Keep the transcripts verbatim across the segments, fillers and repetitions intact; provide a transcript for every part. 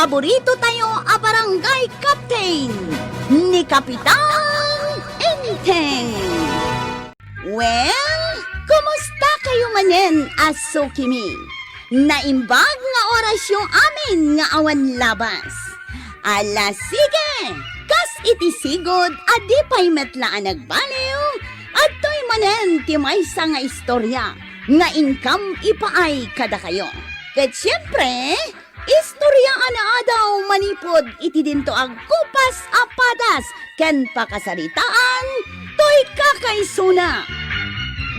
paborito tayo a barangay captain, ni Kapitan Enteng. Well, kumusta kayo manen a sukimi? Naimbag nga orasyo amin nga awan labas. Ala, sige! Kas iti sigud a di pay met la a nagbaliw, adtoy manen ti maysa nga istorya nga inkam ipaay kadakayo. Ket siempre, istorya a naadaw manipud iti dinto agkupas a padas ken pakasaritaan toy kakaisuna.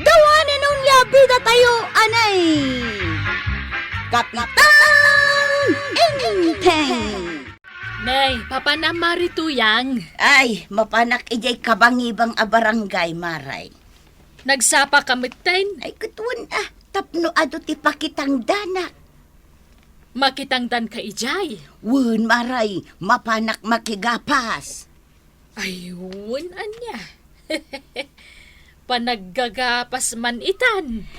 Dawanen onya bida tayo, anay! Kapitan Enteng! Nay, papanam Mari Tuyang? Ay, mapanak idiay kabangibang a barangay, Maray. Nagsapa ka metten? Ay, ket wen a, tapno adu ti pakitangdanak. Makitangdan ka idiay? Wen, Maray, mapanak makigapas. Ay, wen ania. Panaggagapas man itan.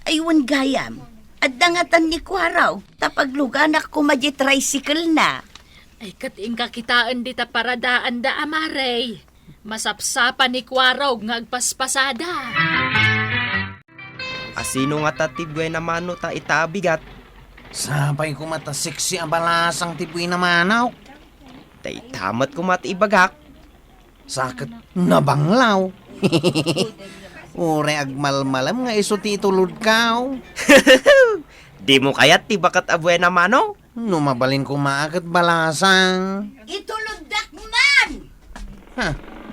Ay, wen gayam. Adda ngatan ni Kuarog, ta pagluganak koma diay tricycle na. Ay, ket inka kitaen dita paradaanda a Maray. Masapsapa ni Kuarog nga agpaspasada. Asino ngata ti buena mano ta ita a bigat? Sapay koma ta sexy a balasang ti buena mano. Ta ita met koma ti ibagak. Sa ket nabanglaw. Uray agmalmalem nga isu ti itulodkaw. Dimo kayat ti baket a buena mano? No mabalin koma a ket balasang. Ituloddak man! Ha?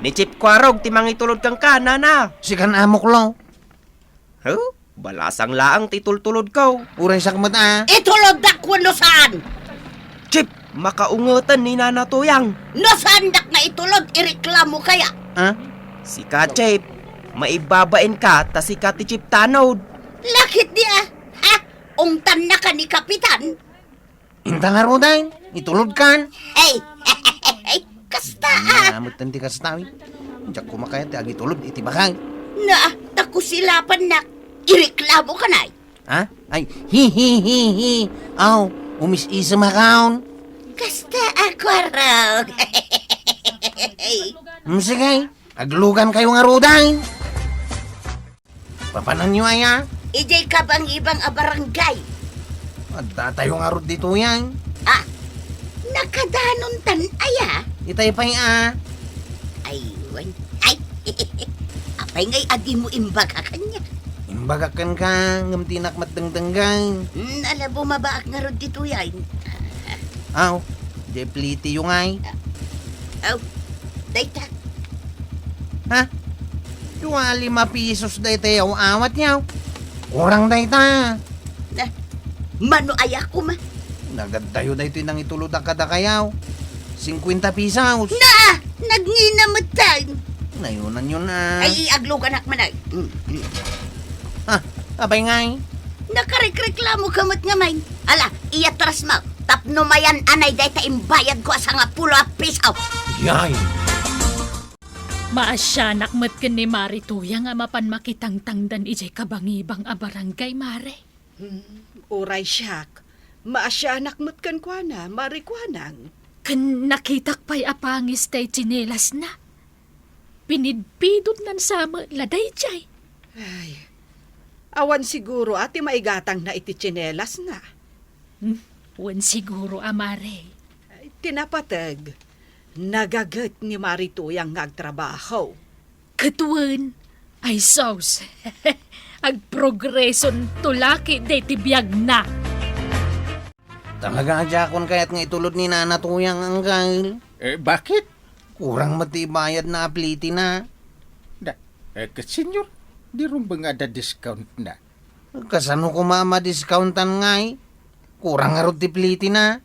Ni Chief Kuarog ti mangitulod kenka, nana. Sikan a muklo. Huh? Balasang laeng ti tultulodko. Uray siak met a. Ituloddak wenno saan? Chief, makaungeten ni Nana Tuyang. No saandak nga itulod, ireklamo kaya? Ha? Sika, Chief, maibabain ka ta sika ti Chief tanod. Lakit di a? Ha? Ungtanna ka ni Kapitan? Inta ngaruden, itulodkan. Ay, kasta a. Ania met ti kasta, wi? Diak koma kayat ti agitulod iti bakay. Na, ta kusilapannak. Ireklamo ka nay. Ha? Ay, hi, hi, hi, hi. Aw, umis-isem a kaon. Kasta a, Kuarog. Hmm, sige. Aglugan kayo ngaruden. Papananyo aya? Idiay kabangibang a barangay. Adda tayo ngarud ditoy ay. Ah, nakadanontan aya? Itay pay a. Ay, wen. Ay, apay ngay a dimo imbaga kaniak? Imbagak kenka, ngem dinak met dengdenggen. Hmm, ala, bumabaak ngarud ditoy ay. Aw, diay plitiyo ngay. Aw, dayta. Ha? Dua lima pesos dayta aw-awatyo. Kurang dayta. Na, mano aya koma? Nagaddayo daytoy nangitulod a kadakayo. Singkuenta pesos. Na, nagngina met tay. Nayunanyo na. Ay, agluganak man ay. Mm, mm. Ha? Apay ngay? Nakarikreklamo ka met ngamin. Ala, iyatras mo. Tapno mayan-anay dayta imbayadko a sangapulo a piso. Yay! Maasianak met ken ni Mari Tuyang a mapan makitangtangdan idiay kabangibang a barangay, Mare. Hmm, uray siak, maasianak met kenkuana, Mari Kuanang. Ken nakitak pay a pangis tay tsinelasna. Pinidpidotnan sa met la daydiay. Ay, awan siguro a ti maigatangna iti tsinelasna. Hmm, wen siguro a, Mare. Ay, ti napateg, nagaget ni Mari Tuyang nga agtrabaho. Ket wen, ay sus, agprogresonto la ketdi ti biagna. Talaga a diakon kayat nga itulod ni Nana Tuyang, Angkel. Eh, bakit? Kurang met ti ibayadna a plitina. Da, eh, ket, senyor, di rumbeng a da discount na. Kasano koma a madiscountan ngay? Kurang ngarud ti plitina.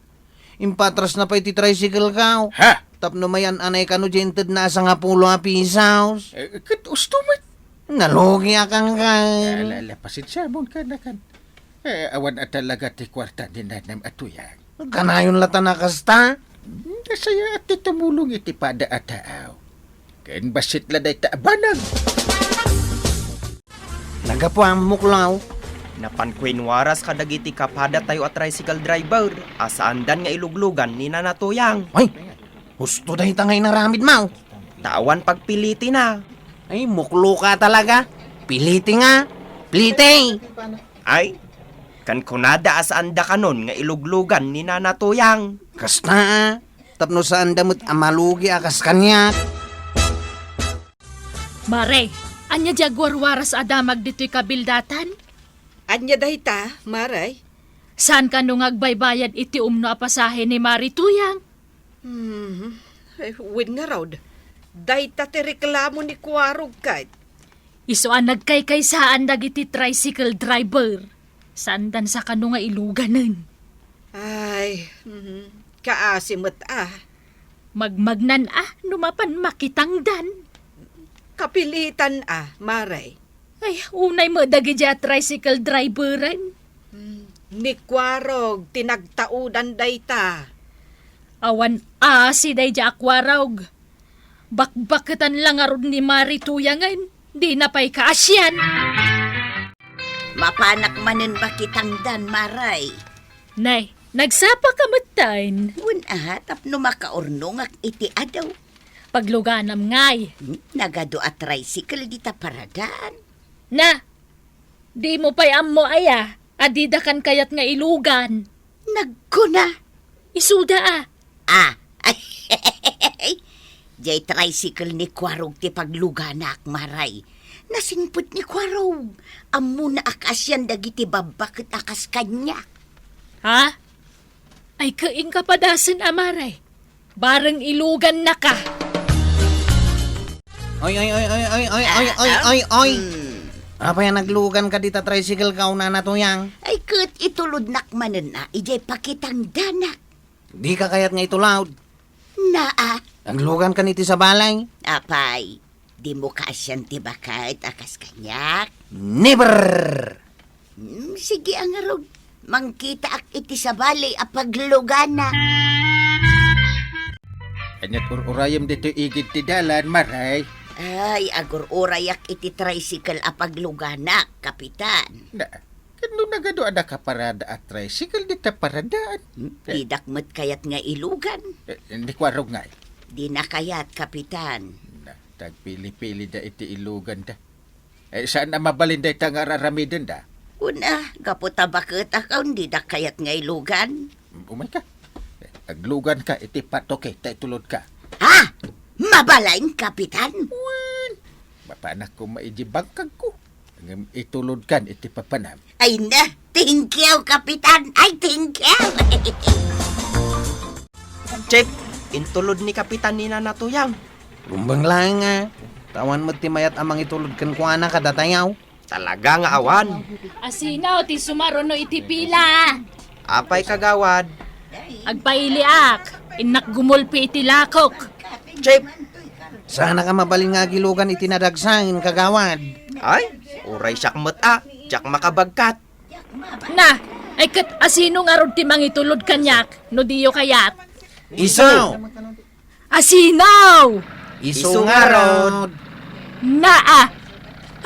Impatrasna pay ti tricycle ko. Ha? Tapno mayan-anay kano diay intedna a sangapulo a pisos. Eh, ket usto met. Nalugiak, Angkel. Ala, ala, pasensiamon kanakan. Eh, awan a talaga ti kuarta ni Nanam a Tuyang. Kanayon latta a kasta? Nasaya ti tumulong iti pada a taaw. Ken bassit la dayta a banag. Nagapuam, muklaw. Napanko inwaras kadagiti kapadatayo a tricycle driver a saandan nga iluglugan ni Nana Tuyang. Ay, husto dayta nga inaramidmo. Ta awan pagpilitina. Ay, muklo ka talaga. Piliti nga. Piliti. Ay, kan kunada a saanda kanon nga iluglugan ni Nana Tuyang. Kasta, a. Tapno saanda met a malugi a kas kaniak. Mare, ania di agwarwaras a damag ditoy kabildatan? Ania dayta, Mare? Saan kano nga agbaybayad iti umno a pasahe ni Mari Tuyang? Hmm, eh, wen ngarud, dayta ti reklamo ni Kuarog ket. Isu a nagkaykaysaan dagiti tricycle driver. Saandan sa kano nga iluganen. Ay, mhm, kaasi met a. Magmagnan a no mapan makitangdan. Kapilitan a, Mare. Ay, unay met dagiti a tricycle driveren. Hmm, ni Kuarog ti nagtaudan dayta. Awan asi daydi a Kuarog. Bakbaketan la ngarud ni Mari Tuyangen, dina pay kaasian. Mapanak manen makitangdan, Maray. Nay, nagsapa ka metten. Wen a, tapno makaurnongak iti adu. Pagluganam ngay. Hmm, nagadu a tricycle dita paradaan. Na, di mo pay ammo aya a didakan kayat nga ilugan? Nagkuna. Isuda a. Ah. Jay tricycle ni Kuarog ti pagluganak, Maray. Nasingpet ni Kuarog. Ammona a kaasian dagiti babbaket a kas kaniak. Ha? Ay, kaing kapadasen a, Maray. Bareng ilugan na ka. Ay, ay, ay, ay, ay, ay, ay, ay, ay, ay. Hmm. Apay a naglugan ka dita tricycle ka, una na tuyang? Ay, ket itulodnak manen a, ijay pakitangdanak. Di ka kayat nga itulod? Naa. Naglugan ka iti sabali? Apay, di mo kaasian ti baket a kas kaniak? Never! Hmm, sige, angarog. Mangkitaak iti sabali a paglugana. Ania't ur-urayem ditoy igid ti dalan, Maray? Ay, agur-urayak iti tricycle a pagluganak, Kapitan. Na, ket no nagadu a nakaparada a tricycle, dita paradaan. Hmm, didak met kayat nga ilugan. Eh, ni Kuarog ngay? Dina kayat, Kapitan. Na, tagpili-pili da iti ilugan da. Eh, saan a mabalin dayta nga ar-aramiden da? Una, gapu ta baket a kaon, dida kayat nga ilugan. Umay ka. Eh, aglugan ka iti patoke, ta itulod ka. Ha? Mabalin, Kapitan? Wen, mapanak ko maidi bangkag ko. Ngem itulod kan iti papanam. Ay na, thank you, Kapitan. Ay, thank you. Chip, intulod ni Kapitan ni Nana Tuyang. Rumbeng laeng a. Tawan met ti mayat a mangitulod kenkuana kadatayaw. Talaga nga awan. Asino ti sumaruno iti pila? Apay, kagawad? Agpailiak. Innak gumulpi iti lakok. Chip. Saanak a mabalin nga agilugan iti nadagsaen, kagawad. Ay, uray siak met a, diak makabagkat. Na, ay ket asino ngarud ti mangitulod kaniak no diyo kayat? Isu! Asino? Isu ngarud. Naa!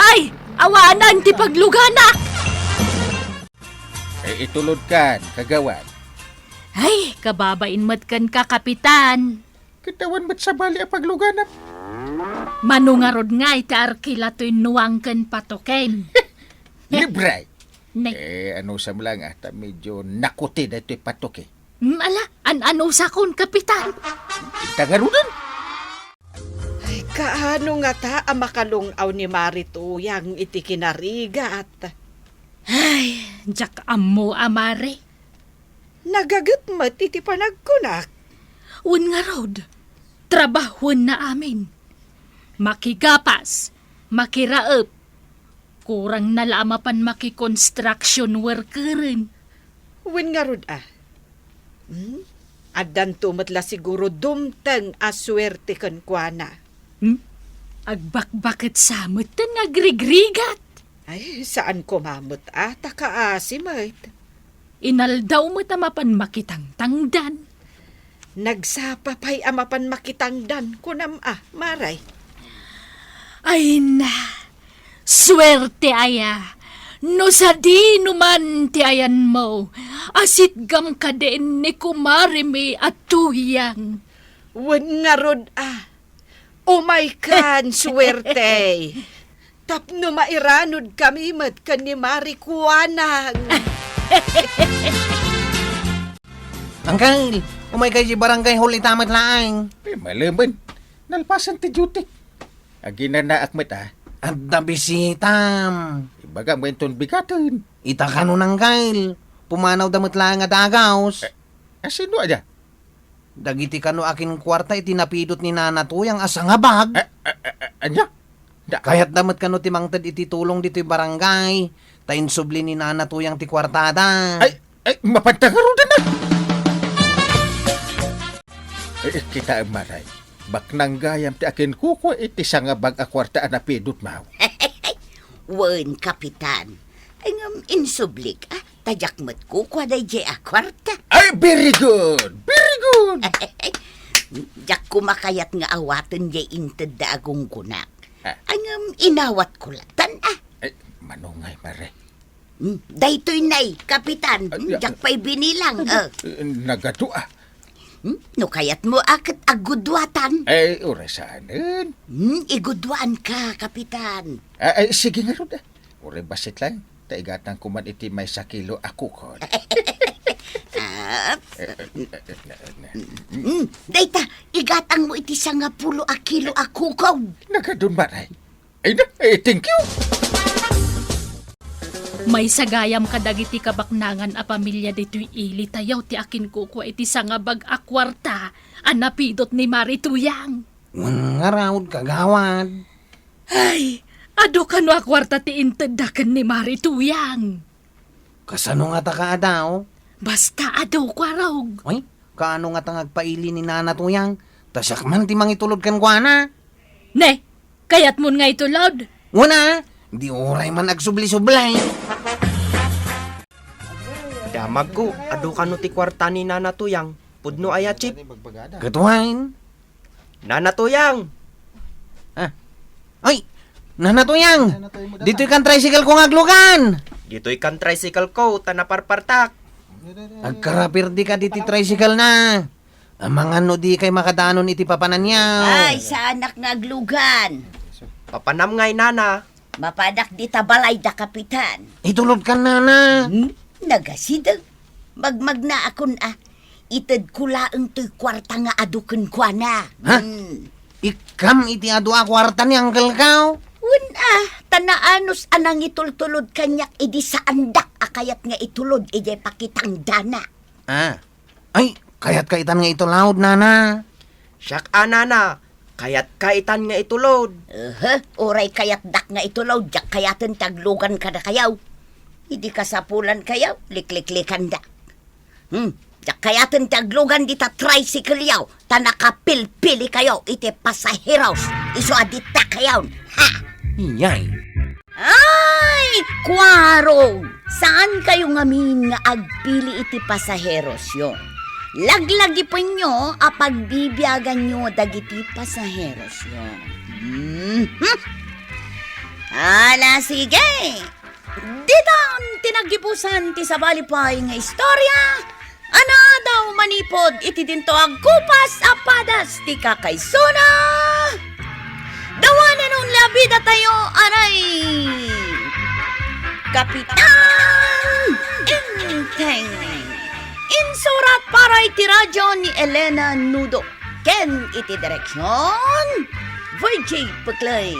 Ay, awanan ti pagluganak! Ay, itulod kan, kagawad. Ay, kababain met kenka, Kapitan. Ket awan met sabali a pagluganam. Mano ngarud ngay ti arkila toy nuang ken patoken? Libre. Ne. Eh, anusam lang, ah, ta medyo nakuti daytoy patoke. Mm, ala, an-anusakon, Kapitan? Ita ngaruden. Ay, kaano ngata a makalung-aw ni Mari Tuyang iti kinarigat? Ay, diak ammo a, Mari. Nagaget met iti panagkunak. Wen ngarud, trabahuenna amin. Makigapas, makiraep, kurangna la a mapan maki-construction workeren. Wen ngarud a. Hmm? Addanto met la siguro dumteng a suerte kenkuana. Hmm? Agbakbaket sa metten nga agrigrigat. Ay, saan koma met a, ta kaasi met. Inaldaw met a mapan makitangtangdan. Nagsapa pay a mapan makitangdan, kunam a, Maray. Ay na, suerte aya, No sadino man ti ayanmo, asitgam kadin ni kumaremi a Tuyang. Wen ngarud a, umaykan, suerte. Tapno mairanudkami met ken ni Mari Kuanang. Angkel, umaykay idiay barangay hall ita met laeng. Ay, malemen. Nalpasen ti duty. Aginanaak met a. Adda bisitam. Ibagam nga inton bigaten. Ita kano, Angkel. Pumanawda met laeng a dagus. Eh, asino aya? Dagiti kano a kinkuarta iti napidot ni Nana Tuyang a sangabag. Eh, eh, eh, eh, ania? Da- Kayatda met kano ti mangted iti tulong ditoy barangay, ta insubli ni Nana Tuyang ti kuartada. Ay, ay, mapanta ngaruden a. Eh, kitaem, Mari. Baknang gayam ti akinkukua iti sangabag a kuarta a napidotmo. Wen, Kapitan. Ay, ngem insublik, a, ta diak met kukua daydiay a kuarta. Ay, very good! Very good! Diak koma kayat nga awaten diay intedda a gunggonak. Ah. Ay, ngem inawatko latan, a. Ay, mano ngay, Mari? Hmm, daytoy nay, Kapitan. Ah, hmm, ya- diak pay binilang, eh. Eh, nagadu, a. Hmm, no kayatmo a ket agguduatan. Ay, uray saanen. Hmm, iguduanka, Kapitan. Ah, ay, sige ngarud, a. Uray bassit laeng, ta igatangko man iti maysa kilo a kukod. Ah. Eh, eh, eh, eh, eh. Hmm, dayta, igatangmo iti sangapulo a kilo a kukod. Nagadun, Mari. Ay na, eh, thank you. Maysa gayam kadagiti kabaknangan a pamilia ditoy ilitayo ti akinkukua iti sangabag a kuarta a napidot ni Mari Tuyang. Wen ngarud, kagawad. Ay, adu kano a kuarta ti intedda ken ni Mari Tuyang. Kasano ngata kaadaw? Basta adu, kuarog. Ay, kaano ngata nga agpaili ni Nana Tuyang? Ta siak man ti mangitulod kenkuana. Ne, kayatmon nga itulod? Wen a, di uray man agsubli-subli. Damagko, adu kano ti kuarta ni Nana Tuyang. Pudno aya, Chief? Ket wen. Nana Tuyang! Ah. Ay! Nana Tuyang! Ditoy kan tricycle ko nga aglugan! Ditoy kan tricycle ko, ta naparpartak. Agkarapirdi ka diti tricycle na. Amangan no di kay makadanon iti papananyaw. Ay, saanak nga aglugan. Papanam ngay, Nana. Mapadak dita balay da Kapitan. Itulod kan, Nana. Hmm? Nagasideg. Magmagnaakon a. Itedko laeng toy kuarta nga adu kenkuana. Ha? Hmm. Ikkam iti adu a kuarta ni Uncle ko? Wen a, ta naanus a nangitultulod kaniak idi saandak a kayat nga itulod idiay pakitangdana. Ah. Ay, kayatka itan nga itulod, Nana? Siak a, Nana, kayatka itan nga itulod. Ehe, uray kayatdak nga itulod, diak kayaten ti aglugan kadakayo. Idi kasapulankayo, likliklikandak. Hmm, diak kayaten ti aglugan dita tricycle-yo, ta nakapilpilikayo iti pasaheros, isu a ditakayon. Ha! Iyay. Ay, kuarog! Saankayo ngamin nga agpili iti pasaherosyo. Laglagipenyo a pagbibiaganyo dagiti pasaherosyo. Mhm. Ala, sige! Ditan ti naggibusan ti sabali pay nga istorya. Anaadaw manipud iti dinto agkupas a padas ti kakaisuna. Dawanan unli a bidatayo, anay Kapitan Enteng. Insurat para iti radyo ni Elena Nudo. Ken iti direksion, Virgie Peclay.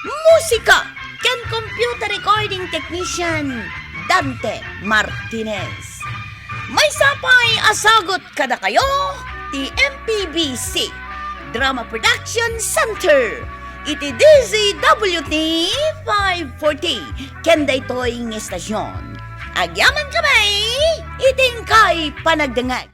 Musika ken computer recording technician, Dante Martinez. Maysa pay a sagut kadakayo ti M P B C Drama Production Center iti D Z W T five forty ken daytoy nga istasyon. Agyaman kami iti inkay panagdengngeg.